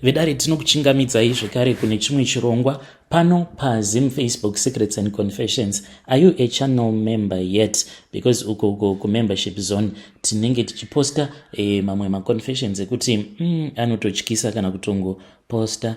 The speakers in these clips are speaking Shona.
Vedare, tinokuchingamidzai zvekare kune chimwe chirongwa pano paZim Facebook Secrets and Confessions. Are you a channel member yet? Because uko kumembership zone tinenge tichiposta mamwe maconfessions ekuti anototyisa kana kutongoposta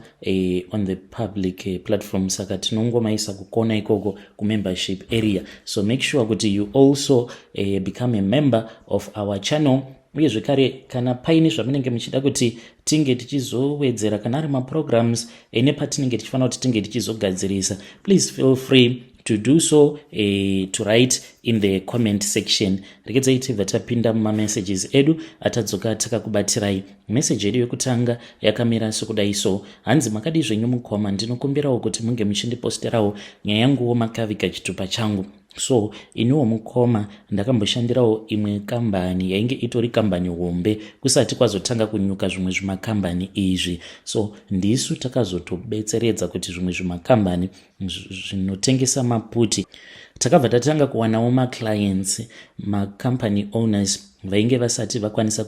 on the public platform. Saka tinongomaisa kukona ikoko kumembership area, so make sure kuti you also become a member of our channel. Uye zvekare, kana paine zvamunenge muchida kuti tinge tichizowedzera, kana ari maprograms nepatinenge tichifanira kuti tinge tichizogadzirisa, please feel free to do so, to write in the comment section. Regedzai tibva tapinda mumamessages edu atadzoka takakubatirai. Meseji yedu yekutanga yakamira sokudai so. Hanzi, "Makadi zvenyu mukoma? Ndinokumbirawo kuti munge muchindiposterawo nyaya yanguwo makaviga chitupa changu. So iniwo mukoma, ndakamboshandirawo imwe kambani yainge itori kambani hombe kusati kwazotanga kunyuka zvimwe zvimakambani izvi. So ndisu takazotobetseredza kuti zvimwe zvimakambani zvinotengesa maputi. Takabva tatanga kuwanawo maclients, macompany owners vainge vasati vakwanisa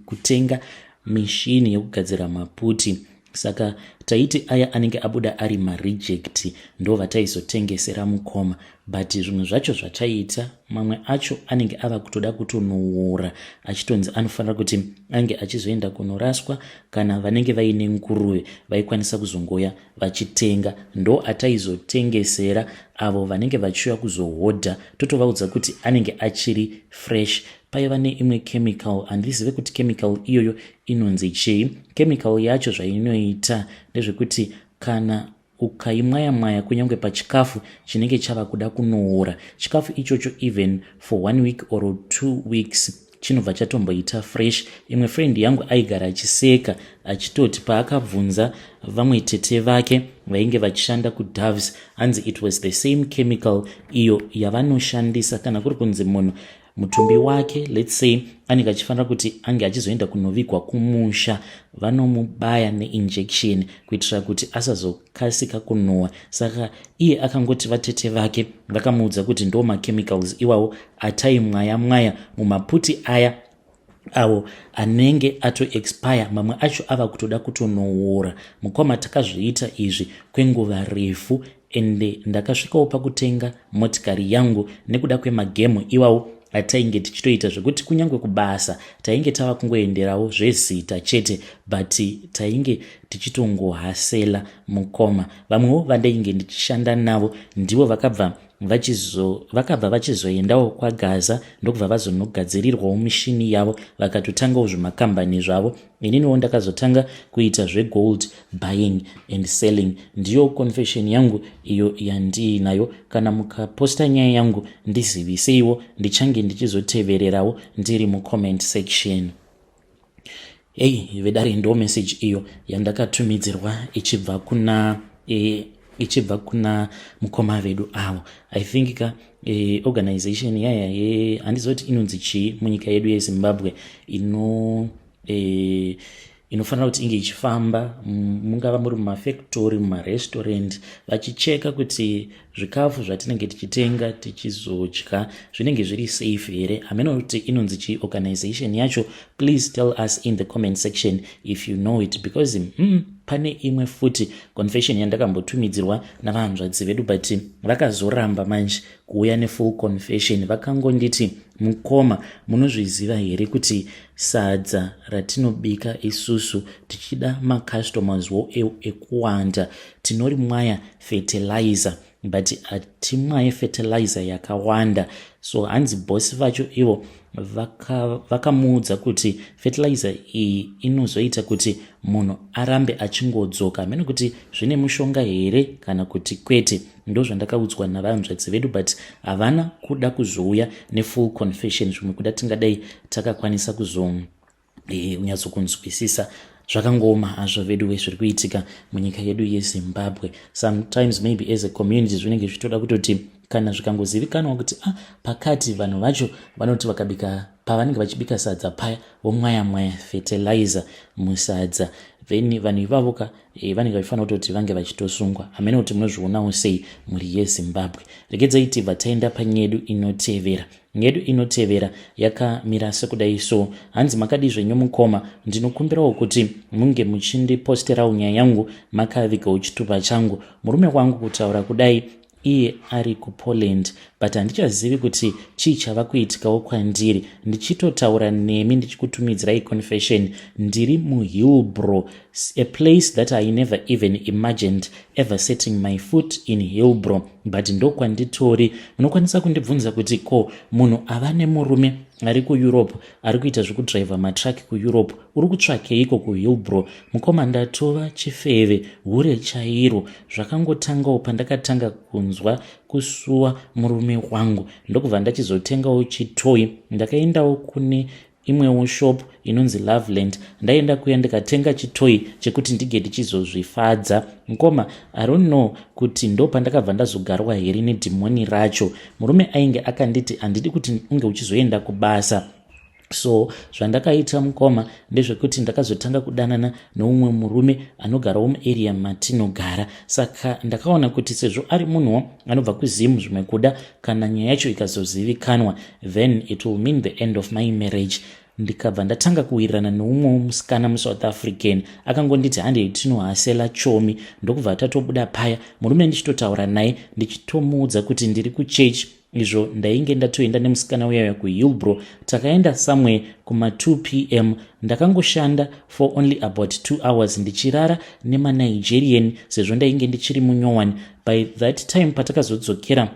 kutenga mishini yekugadzira maputi. Saka taiti aya anenge abuda ari mareject ndo vataizotengesera mukoma. But zvimwe zvacho zvataiita, mamwe acho anenge ava kutoda kutonoora, achitonzi anofanira kuti ange achizoenda kunoraswa, kana vanenge vaine nguruve vaikwanisa kuzongoya vachitenga. Ndo ataizotengesera avo vanenge vachiuya kuzohodha, totovaudza kuti anenge achiri fresh. Paiva neimwe chemical, handizive kuti chemical iyoyo inonzi chii. Chemical yacho zvainoita ndezvekuti kana ukaimwaya mwaya kunyange pachikafu chinenge chava kuda kunoora, chikafu ichocho even for one week or 2 weeks chinobva chatomboita fresh. Imwe friend yangu aigara achiseka achitoti paakabvunza vamwe tete vake vainge vachishanda kuDoves, hanzi it was the same chemical iyo yavanoshandisa kana kuri kunzi munhu mutumbi wake, let's say, anenge achifanira kuti ange achizoenda kunovigwa kumusha, vanomubaya neinjection kuitira kuti asazokasika kunhuhwa. Saka iye akangoti vatete vake vakamuudza kuti ndo machemicals iwawo ataimwaya mwaya mumaputi aya awo anenge atoexpire, mamwe acho ava kutoda kutonoora. Mukoma, takazviita izvi kwenguva refu, ende ndakasvikawo pakutenga motikari yangu nekuda kwemagemu iwawo atainge tichitoita, zvekuti kunyange kubasa tainge tava kungoenderawo zvezita chete, but tainge tichitongohasela mukoma. Vamwewo vandainge ndichishanda navo ndivo vakabva vachizoendawo kwaGaza, ndokubva vazonogadzirirwawo mishini yavo, vakatotangawo zvimakambani zvavo. Ininiwo ndakazotanga kuita zvegold buying and selling. Ndiyo confession yangu iyo yandiinayo. Kana mukaposta nyaya yangu, ndiziviseiwo, ndichange ndichizotevererawo ndiri mucomment section." Ei vedare, ndo message iyo yandakatumidzirwa ichibva kuna mukoma vedu avo. I think ka organization yaya, handizoti inonzi chii munyika yedu yeZimbabwe, inofanira kuti inge ichifamba mungava muri mumafactory, mumarestaurant, vachicheka kuti zvikafu zvatinenge tichitenga tichizodya zvinenge zviri safe here. Hameno kuti inonzi chii organization yacho. Please tell us in the comment section if you know it, because pane imwe futi confession yandakambotumidzirwa navahanzvadzi vedu, but vakazoramba manje kuuya nefull confession. Vakangonditi, "Mukoma, munozviziva here kuti sadza ratinobika isusu tichida macustomers wo ekuwanda, tinorimwaya fertilizer, but hatimwaye fertilizer yakawanda?" So hanzi bosi vacho ivo vakamuudza kuti fertilizer iyi inozoita kuti munhu arambe achingodzoka. Hamene kuti zvine mushonga here kana kuti kwete. Ndo zvandakaudzwa navanzvadzi vedu, but havana kuda kuzouya nefull confession. Zvimwe kuda tingadai takakwanisa kunyatsokunzwisisa. Zvakangoma hazvo vedu wezviri kuitika munyika yedu yeZimbabwe. Sometimes maybe as a community zvinenge zvichitoda kutoti kana zvikangozivikanwa kuti ah, pakati vanhu vacho vanoti vakabika, pavanenge vachibika sadza paya, vomwaya mwaya fertilizer musadza, then vanhu ivavo ka vanenge vachifanira kutoti vange vachitosungwa. Hamene kuti munozvionawo sei, mhuri yeZimbabwe. Regedzai tibva taenda panyedu inotevera. Yedu inotevera yakamira sekudai so. Hanzi makadii zvenyu mukoma, ndinokumbirawo kuti munge muchindiposterawo nyaya yangu makavigawo chitupa changu. Murume wangu kutaura kudai iye ari kuPoland, but handichazivi kuti chii chava kuitikawo kwandiri. Ndichitotaura nemi ndichikutumidzirai confession, ndiri muHillbrow, a place that I never even imagined ever setting my foot in Hillbrow, but ndokwanditori. Munokwanisa kundibvunza kuti ko munhu ava nemurume ari kuEurope, ari kuita zvekudhiraivha matruck kuEurope, uri kutsvakeiko kuHillbrow? Mukoma, ndatova chifeve, hure chairo. Zvakangotangawo pandakatanga kunzwa kusuwa murume wangu, ndokubva ndachizotengawo chitoyi. Ndakaendawo kune imwewo shop inonzi Loveland. Ndaenda kuya ndikatenga chitoyi chekuti ndige ndichizozvifadza. Mukoma, I don't know kuti ndo pandakabva ndazogarwa here nedhimoni racho. Murume ainge akanditi handidi kuti unge uchizoenda kubasa, so zvandakaita, mukoma, ndezvekuti ndakazotanga kudanana neumwe murume anogarawo muarea matinogara. Saka ndakaona kuti sezvo ari munhuwo anobva kuZimu, zvimwe kuda kana nyaya yacho ikazozivikanwa, then it will mean the end of my marriage. Ndikabva ndatanga kuwirirana neumwewo musikana muSouth African. Akangonditi handei tinohasela chomi, ndokubva tatobuda paya. Murume ndichitotaura naye, ndichitomuudza kuti ndiri kuchechi, izvo ndainge ndatoenda nemusikana uyaya kuHillbrow. Takaenda somewhere kuma2 p.m. Ndakangoshanda for only about 2 hours, ndichirara nemaNigerian sezvo ndainge ndichiri munyowani. By that time patakazodzokera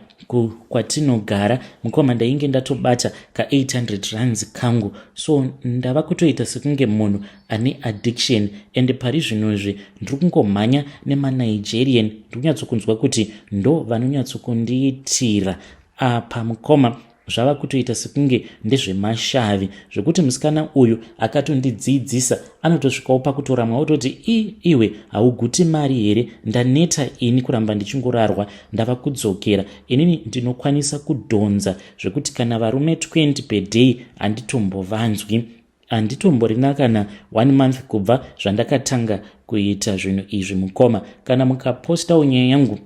kwatinogara, mukoma, ndainge ndatobata ka800 rands kangu. So ndava kutoita sekunge munhu ane addiction, and pari zvinozvi ndiri kungomhanya nemaNigerian. Ndiri kunyatsokunzwa kuti ndo vanonyatsokundiitira apa. Mukoma, zvava kutoita sekunge ndezvemashavi, zvekuti musikana uyu akatondidzidzisa anotosvikawo pakutoramwa, ototi, "I iwe hauguti mari here? Ndaneta ini kuramba ndichingorarwa, ndava kudzokera." Inini ndinokwanisa kudhonza zvekuti kana varume 20 per day handitombovanzwi. Handitomborina kana one month kubva zvandakatanga kuita zvinhu izvi. Mukoma, kana mukapostawo nyaya yangu,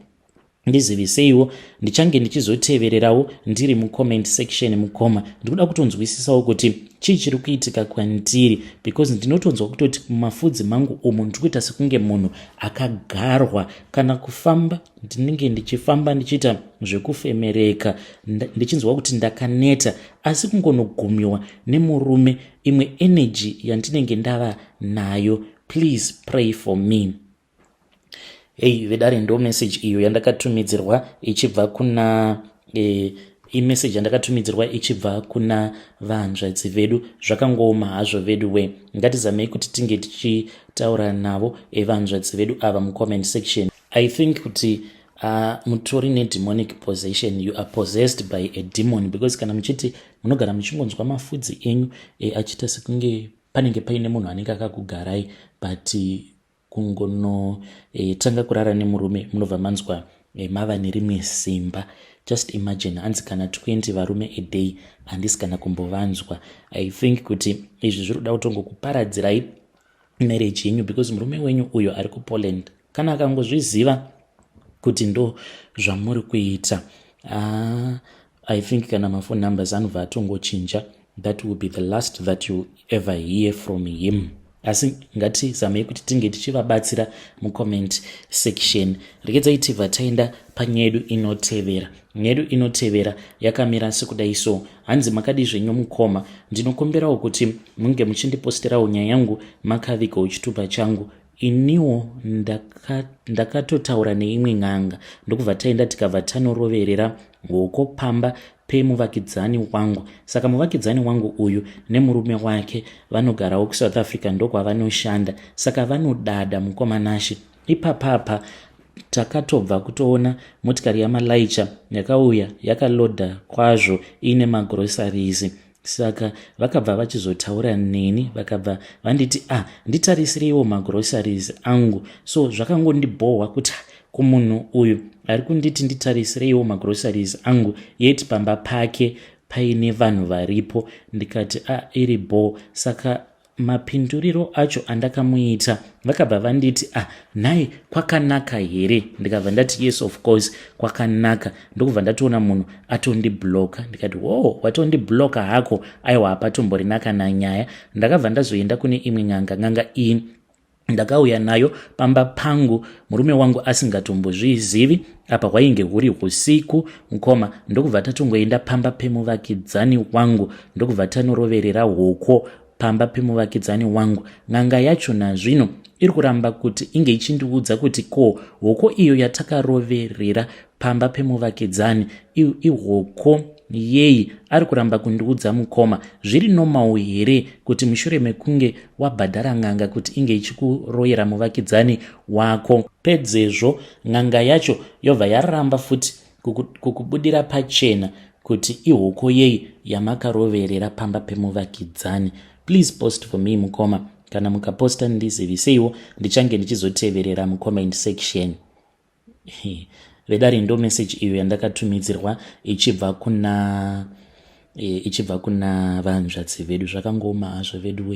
ndiziviseiwo, ndichange ndichizotevererawo ndiri mucomment section. Mukoma, ndikuda kutonzwisisawo kuti chii chiri kuitika kwandiri, because ndinotonzwa kutoti mumafudzi mangu umu ndiri kuita sekunge munhu akagarwa. Kana kufamba ndinenge ndichifamba ndichiita zvekufemereka, ndichinzwa kuti ndakaneta, asi kungonogumiwa nemurume, imwe energy yandinenge ndava nayo. Please pray for me. Hei vedare, ndo message iyo yandakatumidzirwa ichibva kuna imeseji yandakatumidzirwa ichibva kuna vanzvadzi vedu. Zvakangooma hazvo vedu we. Ngatizamei kuti tinge tichitaura navo evanzvadzi vedu ava mucomment section. I think kuti mutori nedemonic possession. You are possessed by a demon, because kana muchiti munogara muchingonzwa mafudzi enyu achiita sekunge panenge paine munhu anenge akakugarai, but kungonotanga kurara nemurume munobva manzwa mava nerimwe simba. Just imagine, hanzi kana 20 varume a day handisi kana kumbovanzwa. I think kuti izvi zviri kuda kutongokuparadzirai marriage yenyu, because murume wenyu uyo ari kuPoland, kana akangozviziva kuti ndo zvamuri kuita, I think kana maphone numbers anobva atongochinja. That will be the last that you ever hear from him. Asi ngatizamei kuti tinge tichivabatsira mucomment section. Regedzai tibva taenda panyaya yedu inotevera. Nyaya yedu inotevera yakamira sekudai so. Hanzi makadi zvenyu mukoma, ndinokumbirawo kuti munge muchindiposterawo nyaya yangu makavigawo chitupa changu. Iniwo ndakatotaura neimwe n'anga, ndokubva taenda tikabva tanoroverera hoko pamba pemuvakidzani wangu. Saka muvakidzani wangu uyu nemurume wake vanogarawo kuSouth Africa, ndokwavanoshanda, saka vanodada. Mukoma Nashe, ipapapa takatobva kutoona motikari yamalaicha yakauya yakalodha kwazvo iine magroceries. Saka vakabva vachizotaura neni, vakabva vanditi, "Ah, nditarisiriwo magroceries angu." So zvakangondibhohwa kuti kumunhu uyu ari kunditi nditarisiriwo magroceries angu, yet pamba pake paine vanhu varipo. Ndikati, "A ah, iri bho." Saka Mapinduriro acho andakamuita, vakabva vanditi, "Ah, nhai, kwakanaka here?" Ndikabva ndati, "Yes, of course kwakanaka." Ndokubva ndatoona munhu atondibloka. Ndikati, "Wo, watondibloka hako? Aiwa, hapatomborina kana nyaya." Ndakabva ndazoenda kune imwe n'anga. N'anga iyi ndakauya nayo pamba pangu murume wangu asingatombozvizivi. Apa hwainge huri usiku, mukoma. Ndokubva tatongoenda pamba pemuvakidzani wangu, ndokubva tanoroverera hoko pamba pemuvakidzani wangu. N'anga yacho nazvino iri kuramba kuti inge ichindiudza kuti ko hoko iyo yatakaroverera pamba pemuvakidzani ihoko yei. Ari kuramba kundiudza. Mukoma, zviri normal here kuti mushure mekunge wabhadhara n'anga kuti inge ichikuroyera muvakidzani wako, pedzezvo n'anga yacho yobva yaramba futi kukubudira pachena kuti ihoko yei yamakaroverera pamba pemuvakidzani? Please post for me, mukoma. Kana mukaposta, ndiziviseiwo, ndichange ndichizoteverera mucomment section. Vedare, ndo message iyo yandakatumidzirwa ichibva kuna vanzvadzi vedu. Zvakangoma hazvo vedu.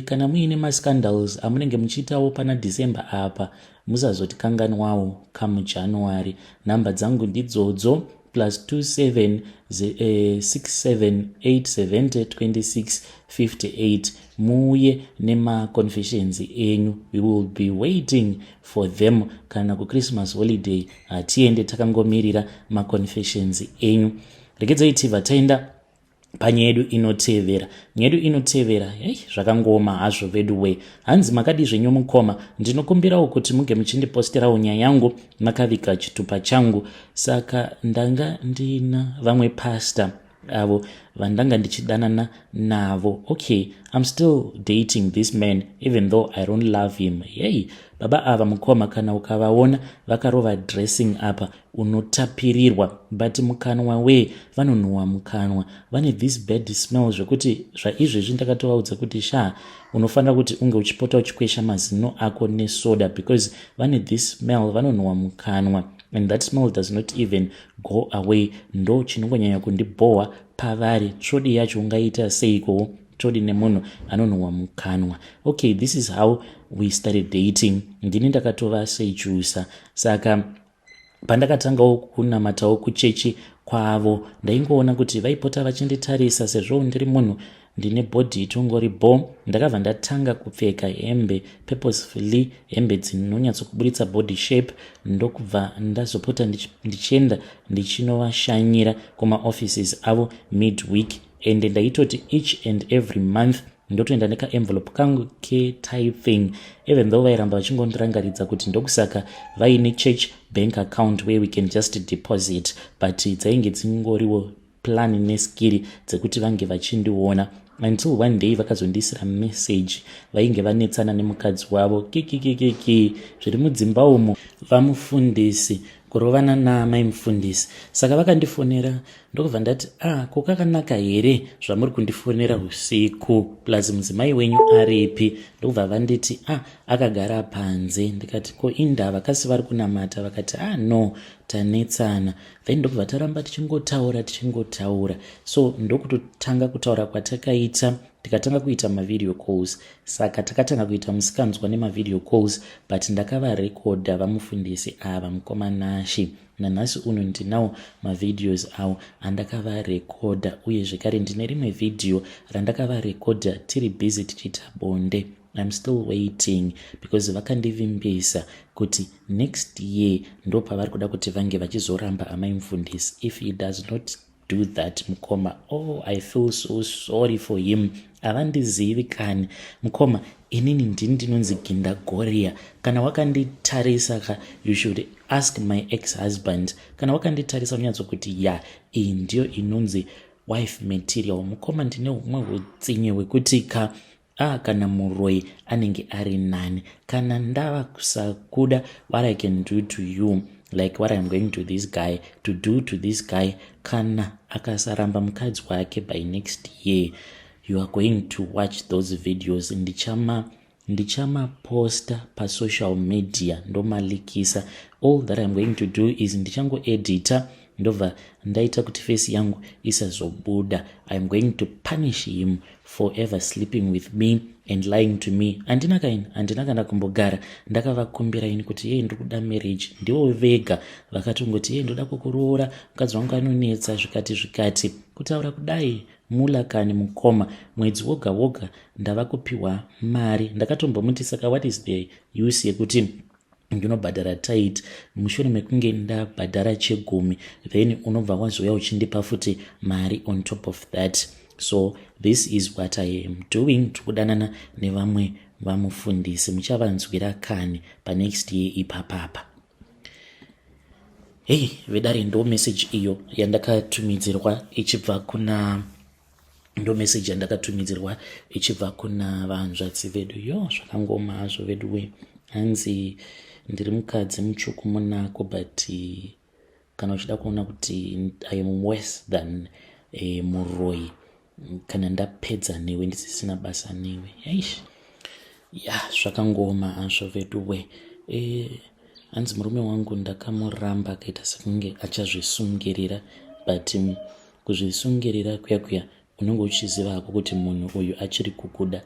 Kana muine mascandals amunenge muchiitawo pana December apa, musazotikanganwawo kamuJanuary. Nhamba dzangu ndidzodzo, +27 67 870 26 58. Muuye nemaconfessions enyu, we will be waiting for them. Kana kuChristmas holiday hatiende, takangomirira maconfessions enyu. Regedzai tibva taenda panyaya yedu inotevera. Nyaya yedu inotevera, hei, zvakangoma hazvo vedu we. Hanzi, "Makadi zvenyu mukoma? Ndinokumbirawo kuti muge muchindiposterawo nyaya yangu makaviga chitupa changu. Saka ndanga ndina vamwe pasta avo vandanga ndichidanana navo. Okay, I'm still dating this man even though I don't love him. Hey, baba ava mukoma, kana ukavaona vakarova dressing apa, unotapirirwa, but mukanwa we, vanonhuhwa mukanwa, vane this bad smell zvekuti zvaizvezvi ndakatovaudza kuti sha, unofanira kuti unge uchipota uchikwesha mazino ako nesoda because vane this smell, vanonhuhwa mukanwa and that smell does not even go away. Ndo chinongonyanya kundibhohwa pavari. Tsvodi yacho ungaita seiko tsvodi nemunhu anonhuhwa mukanwa? Okay, this is how we started dating. Ndini ndakatovasedusa. Saka pandakatangawo kunamatawo kuchechi kwavo, ndaingoona kuti vaipota vachinditarisa sezvo ndiri munhu ndine body itongori bo. Ndakabva ndatanga kupfeka hembe purposefully, hembe dzinonyatsokuburitsa body shape, ndokubva ndazopota ndichienda ndichinovashanyira kumaoffices avo midweek. Ende ndaitoti each and every month ndotoenda nekaenvelope kangu ketithing, even though vairamba vachingondirangaridza kuti ndokusaka vaine church bank account where we can just deposit, but dzainge dzingoriwo plan neskiri dzekuti vange vachindiona, until one day vakazondisira message. Vainge vanetsana nemukadzi wavo, kikikikiki, zviri mudzimba umo, vamufundisi kurovana naamai mufundisi. Saka vakandifonera, ndokubva ndati, 'Ah, ko kakanaka here zvamuri kundifonera usiku? Plus mudzimai wenyu aripi?" Ndokubva vanditi, "Ah, akagara panze." Ndikati, "Ko indava kasi vari kunamata?" Vakati, "Ah, no, tanetsana." Then ndokubva taramba tichingotaura, tichingotaura. So ndokutotanga kutaura kwatakaita, tikatanga kuita mavideo calls. Saka takatanga kuita musikanzwa nemavideo calls, but ndakavarekodha vamufundisi ava, mukomanashi. Nanhasi uno ndinawo mavideos avo andakavarekodha, uye zvekare ndine rimwe vhidhiyo randakavarekodha tiri busy tichiita bonde. I'm still waiting because vakandivimbisa kuti next year ndo pavari kuda kuti vange vachizoramba amai mufundisi. If he does not do that, mukoma, oh, I feel so sorry for him. Havandizivi kani, mukoma. Inini ndini ndinonzi Gindagoria. Kana wakanditarisa ka, you should ask my ex husband. Kana wakanditarisa, unyatsokuti ya, iyi ndiyo inonzi wife material. Mukoma, ndine humwe utsinye hwekuti ka, ah, kana muroi anenge ari nani. Kana ndava kusakuda, what I can do to you, like what I'm going to this guy to do to this guy, kana akasaramba mukadzi wake by next year, you are going to watch those videos. Ndichamaposta pasocial media, ndomaleakisa. All that I'm going to do is ndichangoedita. Ndobva ndaita kuti face yangu isazobuda. I am going to punish him for ever sleeping with me and lying to me. Handina kaini, handina kana kumbogara ndakavakumbira ini kuti, "Yei, ndiri kuda marriage." Ndivo vega vakatongoti, "Yei, ndoda kukuroora, mukadzi wangu anonetsa," zvikati zvikati. Kutaura kudai mulakani mukoma, mwedzi woga woga ndava kupiwa mari. Ndakatombomuti, "Saka what is the use yekuti ndinobhadhara tithe mushure mekunge ndabhadhara chegumi, then unobva wazouya uchindipa futi mari on top of that?" So this is what I am doing. Tikudanana nevamwe vamufundisi, muchavanzwira kani panext year ipapapa. Hei vedare, ndo message iyo yandakatumidzirwa ichibva kuna, ndo message yandakatumidzirwa ichibva kuna vanzvadzi vedu. Yo, zvakangoma hazvo vedu we. Hanzi, "Ndiri mukadzi mutsvuku munako, but kana uchida kuona kuti I am worse than muroi, kana ndapedza newe, ndisisina basa newe." Eish, ya, zvakangoma hazvo vedu we. Hanzi, "Murume wangu ndakamuramba, akaita sekunge achazvisungirira, but kuzvisungirira kuya kuya unenge uchiziva hako kuti munhu uyu achiri kukuda.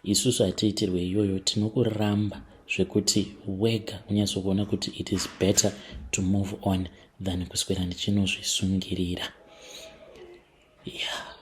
Isusu hatiitirwe iyoyo, tinokuramba zvekuti wega unyatsokuona kuti it is better to move on than kuswera ndichinozvisungirira." Yeah.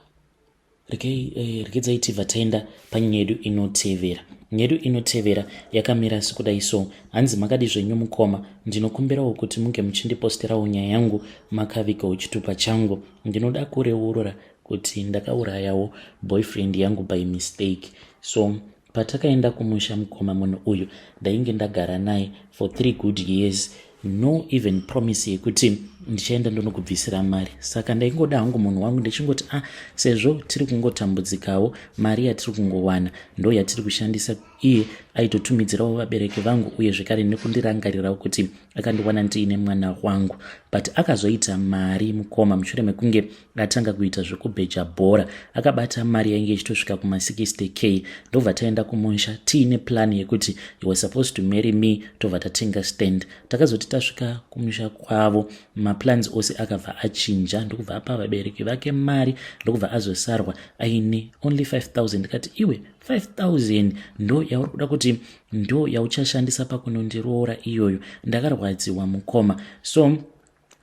Regedzai tibva taenda panyaya yedu inotevera. Nyaya yedu inotevera yakamira sekudai so. Hanzi, "Makadi zvenyu mukoma? Ndinokumbirawo kuti munge muchindiposterawo nyaya yangu makavigawo chitupa changu. Ndinoda kureurura kuti ndakaurayawo boyfriend yangu by mistake. So patakaenda kumusha mukoma, munhu uyu ndainge ndagara naye for 3 good years, no even promise yekuti ndichaenda ndonokubvisira mari. Saka ndaingoda hangu munhu wangu, ndichingoti, ah, sezvo tiri kungotambudzikawo, mari yatiri kungowana ndo yatiri kushandisa. Iye aitotumidzirawo vabereki vangu, uye zvekare nekundirangarirawo kuti akandiwana ndiine mwana wangu. But akazoita mari mukoma, mushure mekunge atanga kuita zvekubheja bhora, akabata mari yainge ichitosvika kuma60K. Ndobva taenda kumusha tiine plan yekuti he was supposed to marry me, tobva tatenga stand. Takazoti tasvika kumusha kwavo, maplans ose akabva achinja, ndokubva apa vabereki vake mari, ndokubva azosarwa aine only 5000. Kati, 'Iwe, 5000 ndo yauri kuda kuti ndo yauchashandisa pakunondiroora iyoyo?' Ndakarwadziwa mukoma. So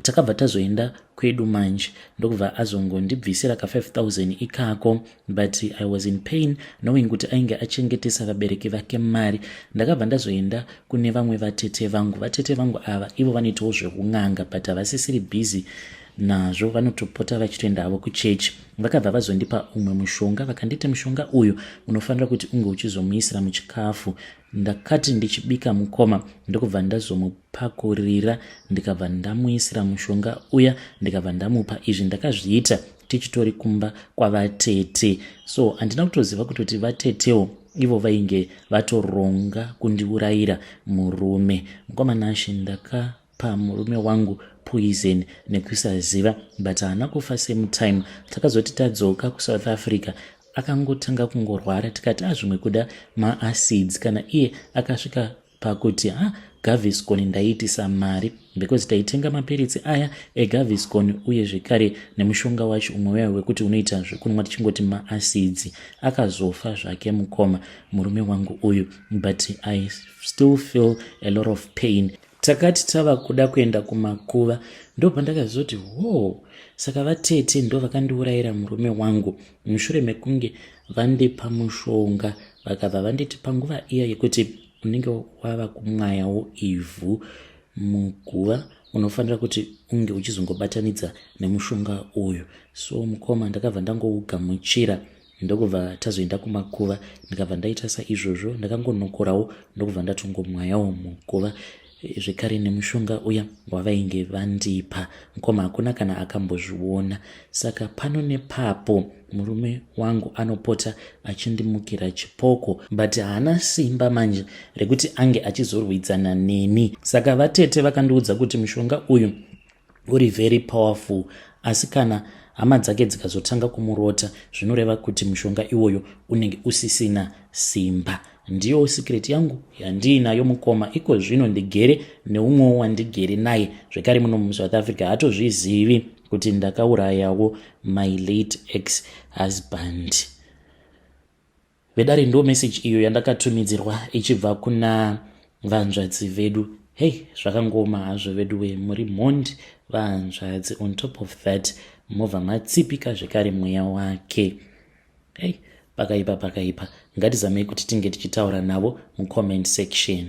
takabva tazoenda kwedu manje, ndokubva azongondibvisira ka5000 ikako, but I was in pain knowing kuti ainge achengetesa vabereki vake mari. Ndakabva ndazoenda kune vamwe vatete vangu. Vatete vangu ava ivo vanoitawo zvekun'anga, but havasisiri busy nazvo, vanotopota vachitoenda havo kuchechi. Vakabva vazondipa umwe mushonga, vakanditi, 'Mushonga uyu unofanira kuti unge uchizomuisira muchikafu.' Ndakati ndichibika mukoma, ndokubva ndazomupakurira, ndikabva ndamuisira mushonga uya, ndikabva ndamupa. Izvi ndakazviita tichitori kumba kwavatete, so handina kutoziva kutoti vatetewo ivo vainge vatoronga kundiurayira murume. Mukoma Nashe, ndakapa murume wangu poison nekusaziva, but haana kufa. Same time takazoti tadzoka kuSouth Africa, akangotanga kungorwara. Tikati, azvimwe kuda maacids." Kana iye akasvika pakuti, "Ha, Gaviscon ndaiitisa mari," because taitenga mapiritsi aya eGaviscon, uye zvekare nemushonga wacho umwe uya wekuti unoita zvekunwa, tichingoti maacids. Akazofa zvake mukoma, murume wangu uyu, but I still feel a lot of pain. Takati tava kuda kuenda kumakuva, ndo pandakazoti, "Ho, saka vatete ndo vakandiurayira murume wangu mushure mekunge vandipa mushonga." Vakabva vanditi, "Panguva iya yekuti unenge wava kumwayawo ivhu muguva, unofanira kuti unge uchizongobatanidza nemushonga uyu." So mukoma, ndakabva ndangougamuchira, ndokubva tazoenda kumakuva, ndikabva ndaita saizvozvo. Ndakangonokorawo, ndokubva ndatongomwayawo muguva zvekare nemushonga uya wavainge vandipa. Mukoma, hakuna kana akambozviona. Saka pano nepapo murume wangu anopota achindimukira chipoko, but haana simba manje rekuti ange achizorwidzana neni. Saka vatete vakandiudza kuti mushonga uyu uri very powerful, asi kana hama dzake dzikazotanga kumurota, zvinoreva kuti mushonga iwoyo unenge usisina simba. Ndiyo secret yangu yandiinayo mukoma. Iko zvino ndigere neumwewo wandigere naye zvekare muno muSouth Africa, hatozvizivi kuti ndakaurayawo my late ex husband. Vedare, ndo message iyo yandakatumidzirwa ichibva kuna vanzvadzi vedu. Hei, zvakangoma hazvo vedu, muri mhondi vanzvadzi. On top of that, mobva matsipika zvekare mweya wake. Hei, pakaipa, pakaipa. Ngatizamei kuti tinge tichitaura navo mucomment section.